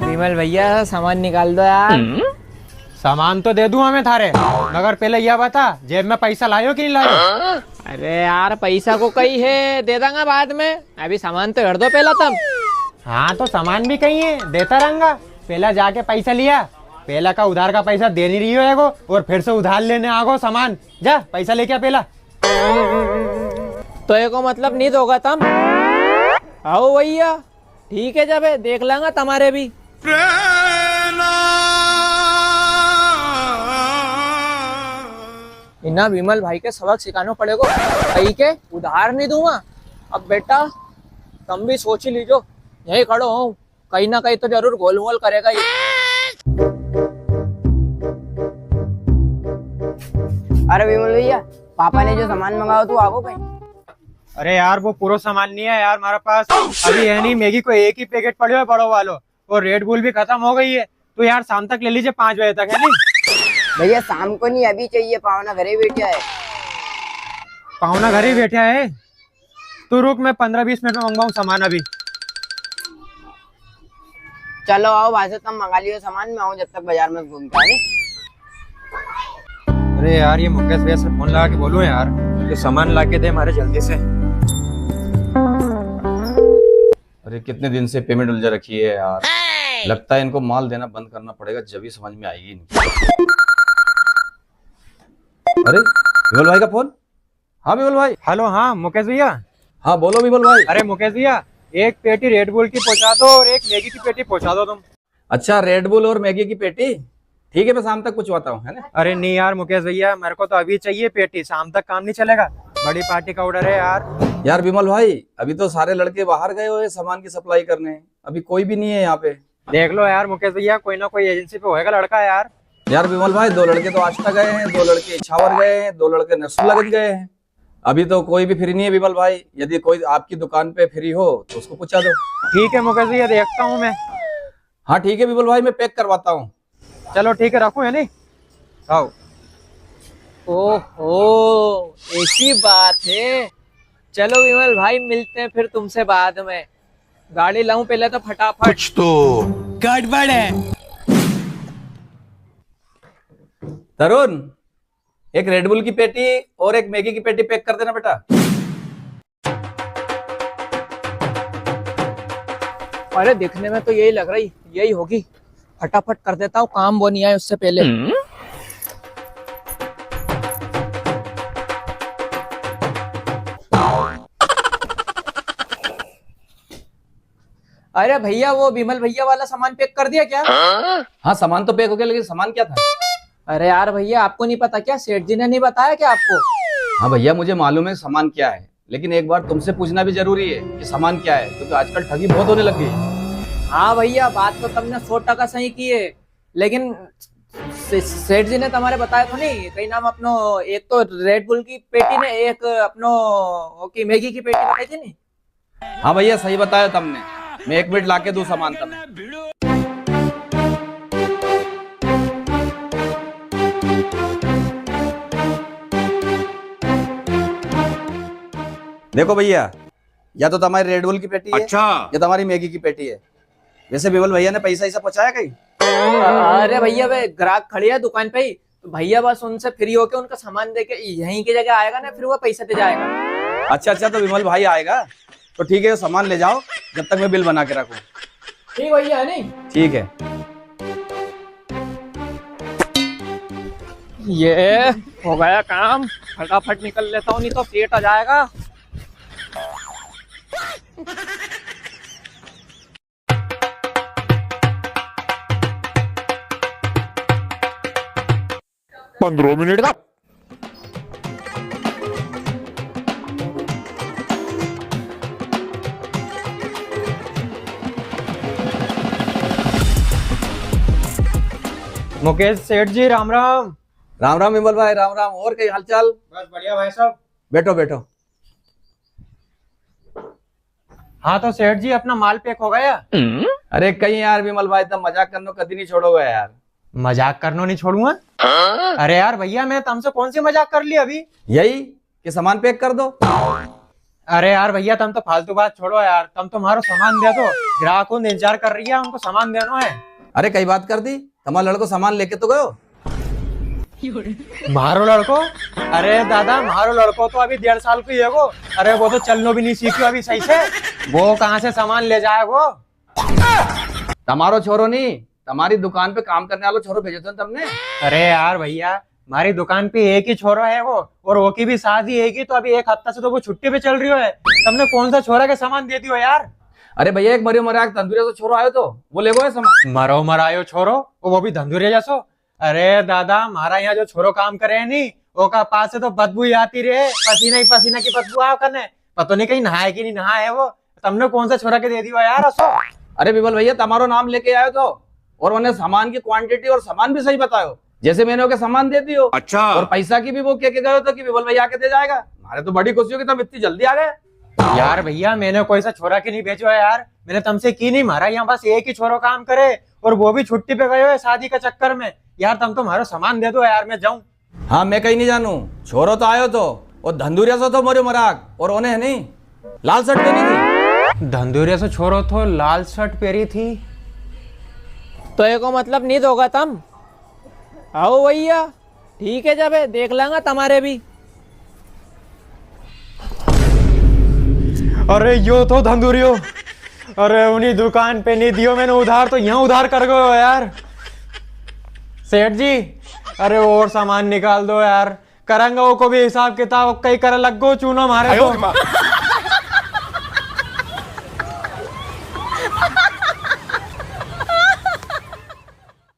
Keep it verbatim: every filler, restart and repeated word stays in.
विमल भैया, सामान निकाल दो यार। सामान तो दे दूंगा मैं थारे, मगर पहले या बता, जेब में पैसा लायो कि नहीं लायो? अरे यार, पैसा को कई है, दे दांगा बाद में, अभी सामान तो हेड़ दो पहला तम। हाँ, तो सामान भी कई है, देता रहूंगा। पहला जाके पैसा लिया, पहला का उधार का पैसा दे नी रियो है वो, और फिर से उधार लेने आगो सामान। जा, पैसा लेके आ पहला। तो एको मतलब नी दोगा तम? आओ भैया, ठीक है, जब है, देख लांगा तमारे भी। इना विमल भाई के सबक सिखानो पड़ेगो। कई के उधार नी दूंगा। अब बेटा, तम भी सोच ही लीजो, यही खड़ो हूँ, कई ना कई तो जरूर गोलमोल करेगा ही। अरे विमल भैया, पापा ने जो सामान मंगायो थो, आगो कई? अरे यार, वो पूरो सामान नी है यार म्हारे पास। अभी है नी, मैगी को एक ही पैकेट पड़्यो है बड़ो वालो, और रेड बुल भी खत्म हो गई है। तो यार, शाम तक ले लीजे, पाँच बजे तक, है नी? भैया, शाम को नी, अभी चाहिए, पावना घरे बैठा है। पावना घरे बैठा है? तो रुक, मैं पन्द्रह बीस मिनट में मंगवाऊँ सामान अभी। चलो आओ भाई साहब, तम मंगा लियो सामान, मैं आऊँ जब तक बाजार में घूम के, है नी? अरे यार, ये मुकेश भैया से फोन लगा के बोलूँ यार, ये सामान ला के दे हमारे जल्दी से। अरे, कितने दिन से पेमेंट उलझा रखी है यार, लगता है इनको माल देना बंद करना पड़ेगा, जब ही समझ में आएगी इनकी। अरे, विमल भाई का फोन। हाँ विमल भाई। हेलो, हाँ मुकेश भैया। हाँ बोलो विमल भाई। अरे मुकेश भैया, एक पेटी रेड बुल की पहुंचा दो और एक मैगी की पेटी पहुंचा दो तुम। अच्छा, रेड बुल और मैगी की पेटी? ठीक है, मैं शाम तक पहुंचवाता हूँ, है ना? अरे नहीं यार मुकेश भैया, मेरे को तो अभी चाहिए पेटी, शाम तक काम नहीं चलेगा, बड़ी पार्टी का ऑर्डर है यार। यार विमल भाई, अभी तो सारे लड़के बाहर गए हुए हैं सामान की सप्लाई करने, अभी कोई भी नहीं है यहाँ पे। देख लो यार मुकेश भैया, कोई ना कोई एजेंसी पे होएगा लड़का यार। यार विमल भाई, दो लड़के तो आष्टा गए हैं, दो लड़के इछावर गए हैं, दो लड़के नरसुल्लागंज गए हैं। अभी तो कोई भी फ्री नहीं है विमल भाई, यदि कोई आपकी दुकान पे फ्री हो तो उसको पहुंचा दो। ठीक है मुकेश भैया, देखता हूँ मैं। हाँ ठीक है विमल भाई, मैं पैक करवाता हूँ। चलो ठीक है, रखूँ, है नी? आओ। ओहो, ऐसी बात है। चलो विमल भाई, मिलते हैं फिर तुमसे बाद में। गाड़ी लाऊं पहले तो फटाफट। कुछ तो गड़बड़ है। तरुण, एक रेड बुल की पेटी और एक मैगी की पेटी पैक कर देना बेटा। अरे, दिखने में तो यही लग रही, यही होगी। फटाफट कर देता हूँ काम, वो नहीं आए उससे पहले। अरे भैया, वो विमल भैया वाला सामान पैक कर दिया क्या? हाँ, सामान तो पैक हो गया, लेकिन सामान क्या था? अरे यार भैया, आपको नहीं पता क्या? सेठ जी ने नहीं बताया क्या आपको? हाँ भैया, मुझे मालूम है सामान क्या है, लेकिन एक बार तुमसे पूछना भी जरूरी है कि सामान क्या है, क्योंकि आजकल ठगी बहुत होने लग गई है। हाँ भैया, बात तो तुमने सौ टका सही की है, लेकिन से-, सेठ जी ने तुम्हारे बताया तो नहीं, कई नाम अपनो, एक तो रेड बुल की पेटी ने, एक अपनो ओकी मैगी की पेटी बताई थी नी। हाँ भैया, सही बताया तुमने। मैं एक मिनट लाके दूं सामान तमने। देखो भैया, या तो तुम्हारी रेड बुल की पेटी है, अच्छा। या तुम्हारी मैगी की पेटी है। वैसे विमल भैया ने पैसा ऐसा पहुंचाया कई? अरे भैया, वे ग्राहक खड़े है दुकान पे ही, तो भैया बस उनसे फ्री होके उनका सामान देके यहीं की जगह आएगा ना, फिर वो पैसा दे जाएगा। अच्छा, अच्छा, तो विमल भाई आएगा, तो ठीक है, सामान ले जाओ, जब तक मैं बिल बना के रखूँ। ठीक भैया, है नी? ठीक है। ये हो गया काम, फटाफट निकल लेता हूँ, नहीं तो सेठ आ जाएगा। पन्द्रह मिनट का। मुकेश सेठ जी, राम राम। राम राम विमल भाई, राम राम। और कई हालचाल? बस बढ़िया भाई साहब। बैठो, बैठो। हाँ तो सेठ जी, अपना माल पैक हो गया? अरे कई यार विमल भाई, तम मजाक करनो कदी नी छोड़ोगा यार। मजाक करनो नी छोड़ूंगा? अरे यार भैया, मैं तमसे कौन सी मजाक कर ली अभी? यही कि सामान पैक कर दो। अरे यार भैया, तम तो फालतू बात छोड़ो यार, तम तो म्हारो सामान दे दो। ग्राहक उन इंतजार कर रिया है, उनको सामान देनो है। अरे, कई बात कर दी, तमारो लड़को सामान लेके तो गयो। म्हारो लड़को? अरे दादा, म्हारो लड़को तो अभी डेढ़ साल को ही है वो। अरे, वो तो चलनो भी नी सीखियो अभी सही से। वो कहाँ से सामान ले जाएगो? तमारो छोरो नी, तमारी दुकान पे काम करने वालो छोरो भेजो तो तमने। अरे यार भैया, म्हारी दुकान पे एक ही छोरो है वो, और वो की भी शादी है की, तो अभी एक हफ्ता से तो वो छुट्टी पे चल रियो है। तमने कौन सा छोरा के सामान दे दियो यार? अरे भैया, एक मरियो मराक धंधुरिया सो छोरो आयो तो, वो ले गयो है सामान। मरो मरायो छोरो, वो, वो भी धंधुरिया जैसो? अरे दादा, म्हारा यहाँ जो छोरो काम करे है नी, ओका पास से तो बदबू ही आती रे, पसीना ही पसीना की बदबू आवे कने। पता नी कहीं नहाए कि नी नहाए है वो। तमने कौन सा छोरा के दे दियो यार असो? अरे विमल भैया, तमारो नाम लेके आयो तो, और उन्हें सामान की क्वांटिटी और सामान भी सही बतायो। जैसे मैंने ओके सामान दे दियो। अच्छा। और पैसा की भी वो कह के गयो तो कि विमल भैया आके दे जाएगा। म्हारे तो बड़ी खुशी हुई कि तम इतनी जल्दी आ गए। यार भैया, मैंने कोई सा छोरा के नी भेजो है यार, मैंने तमसे की नी, म्हारा यहाँ बस एक ही छोरो काम करे और वो भी छुट्टी पे गयो है शादी का चक्कर में। यार, तम तो म्हारो सामान दे दो यार, मैं जाऊँ। हाँ, मैं कई नी जानू। छोरो तो आयो तो, वो धंधुरिया सो थो मरियो मराक, और उन्हें है नी, लाल शर्ट पहनी थी। धंधुरिया सो छोरो थो, लाल शर्ट पहरी थी। तो एको मतलब नी दोगा तम? आओ भैया, ठीक है, जब है, देख लांगा तमारे भी। अरे, यो तो धंधुरियो। अरे, उनी दुकान पे नी दियो मैंने उधार, तो यहाँ उधार कर गयो यार। सेठ जी, अरे, और सामान निकाल दो यार, करांगा वो को भी हिसाब किताब, कई करे लग गो चूनो म्हारे तो।